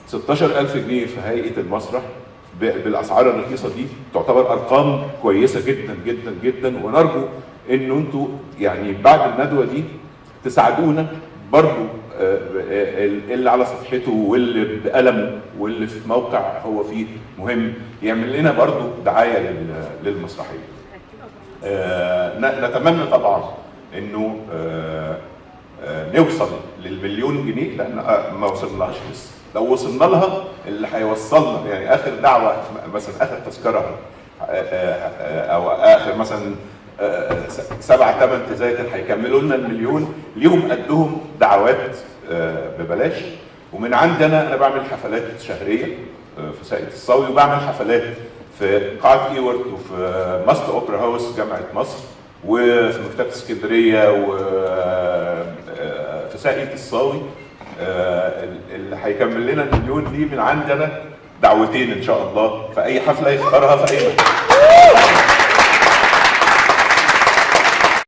16000 جنيه في هيئة المسرح بالاسعار الرخيصة دي تعتبر ارقام كويسة جدا جدا جدا. ونرجو انه انتوا يعني بعد الندوة دي تساعدونا برضو، اللي على صفحته واللي بقلمه واللي في موقع هو فيه مهم يعمل لنا برضو دعاية للمسرحيه. نتمنى طبعا انه نوصل للمليون جنيه، لان ما وصلناش لسه. لو وصلنا لها اللي هيوصلنا يعني اخر دعوه مثلا، اخر تذكره او اخر مثلا سبع ثمان تذاكر هيكملوا لنا المليون، ليهم قدهم دعوات ببلاش. ومن عندنا انا بعمل حفلات شهرية في ساقية الصاوي، وبعمل حفلات في قاعة ايورت وفي MUST Opera House جامعه مصر وفي مكتبه اسكندرية وفي ساقية الصاوي. اللي هيكمل لنا المليون دي من عندنا دعوتين ان شاء الله في اي حفلة يختارها في اي مكان.